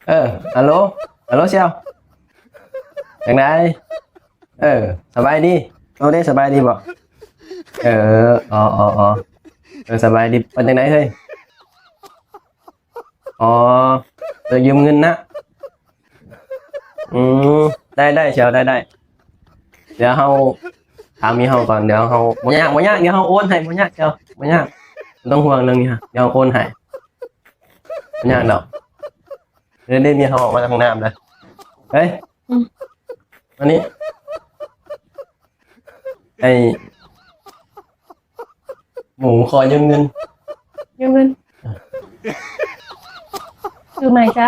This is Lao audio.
ເອີ ຮັລໂຫຼ ຮັລໂຫຼ ສ່ຽວ ຈັ່ງໃດ? ເອີ ສະບາຍດີ? ໂຕເດ້ ສະບາຍດີບໍ່? ເອີ ອໍ ເອີ ສະບາຍດີ. ເປັນຈັ່ງໃດເຮີ້ຍ? ອໍ ເອີ ຢືມເງິນນະ. ອືມ ໄດ້ ໄດ້ ສ່ຽວ ໄດ້ ໄດ້. ດຽວເຮົາຖາມເມຍເຮົາກ່ອນ. ດຽວເຮົາ ບໍ່ຍາກ ບໍ່ຍາກ. ດຽວເຮົາໂອນໃຫ້ ບໍ່ຍາກ ສ່ຽວ ບໍ່ຍາກ. ບໍ່ຕ້ອງຫ່ວງເລື່ອງນີ້. ດຽວເຮົາໂອນໃຫ້ ບໍ່ຍາກດອກ. ເດີ ເດີ ເມຍເຮົາອອກມາຈາກຫ້ອງນ້ຳເດີ. ເຮີ້ຍ ອືມ ມານີ້. ໄອ້ ໝູຂໍຢືມເງິນ. ຢືມເງິນ? ຊື້ໃໝ່ຊະ.